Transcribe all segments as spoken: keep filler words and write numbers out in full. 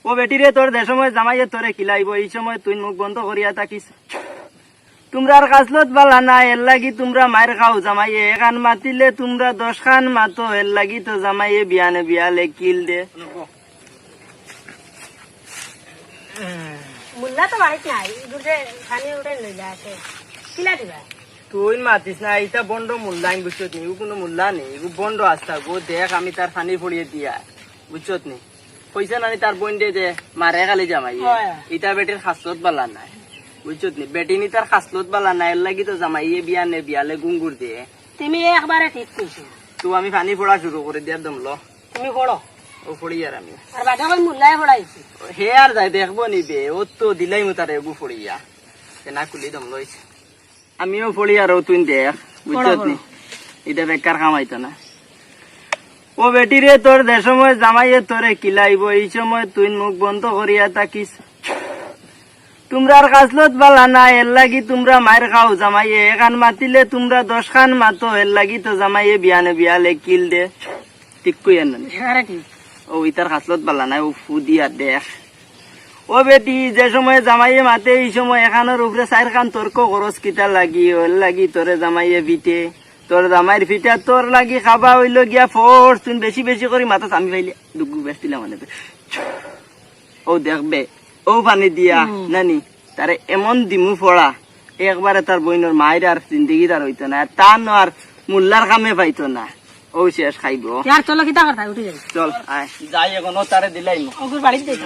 ও বেটি রে, তোর যে সময় জামাইয়ে তোরে কিলাইবো, ই সময় তুই মুখ বন্ধ করিয়া থাকিস। তুমরার খাছলত বালা না, এর লাগি তুমরা মাইর খাও জামাইয়ে। এখান মাতিলে তুমরা দশ খান মাতো, এর লাগি তো জামাইয়ে বিয়ানে বিয়ালে কিল দে। মুল্লা তো বাড়িত নাই, ইগুরে পানি উঠে লইলা আছে। কিলা দিবা? তুই মাতিস না, ইতা বন্ড মুল্লা আইন, বুঝছত নি? ইগু কুনু মুল্লা নি, ইগু বন্ড আস্তা গো। দেখ, আমি তার পানি পড়িয়ে দিয়া, বুঝছত নি? কইছে নানি তার বইনরে যে মারে খালি জামাইয়ে। হয়। ইতা বেটির খাছলত বালা নাই, বুঝছত নি? বেটি নি তার খাছলত বালা নাই, এর লাগি তো জামাইয়ে বিয়ানে বিয়ালে গুঙ্গুর দে। তুমি একবারে ঠিক কইছো। তো আমি পানি পড়া শুরু করি দিয়ার দম ল। তুমি পড়ো। ও পড়ি আর আমি। আর বাদে কই মুল্লায় পড়াইছি। হে আর যাই দেখবো নি বে, ও তো দিলাই মু তারে এগু পড়িয়া। এ না কুলি দম লইছে। আমিও পড়ি আর ও তুই দেখ, বুঝছত নি? ইটা বেকার কামাইতো না। ও বেটি রে, তোর যে সময় জামাইয়ে তোরে কিলাইবো, ই সময় তুই মুখ বন্ধ করিয়া থাকিস। তুমরার খাছলত বালা না, এর লাগি তুমরা মাইর খাও জামাইয়ে। এখান মাতিলে তুমরা দশ খান মাতো, এর লাগি তো জামাইয়ে বিয়ানে বিয়ালে কিল দে। ঠিক কইয়ার না নি? এবারে ঠিক। ও ইতার খাছলত বালা নাই, ও ফু দিয়া দেখ। ও বেটি, যে সময় জামাইয়ে মাতে, ই সময় এখানোর উপরে চাইর খান তর্ক করস কিতা লাগি, ওর লাগি তোরে জামাইয়ে পিটে। তোর জামাইর পিটা তোর লাগি খাবা অইলো গিয়া ফোর্স, তুই বেশি বেশি করি মাতস, আমি পাইলে দুগু বেশ দিলাম মানে। ও দেখবে, ও পানি দিয়া, হুম। নানি, তারে এমন দিমু ফড়া, একবারে তার বইনর মাইর আর জিন্দেগিত আর অইতো না, আর তার ন আর মুল্লার কামে পাইতো না। ও শেষ খাইবো। ইয়ার চলো, কিতা কথা, উঠি যাই। চল, আয়। যাই এখন, ও তারে দিলাইমু। ওগুর বাড়িত যাই।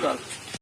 চল।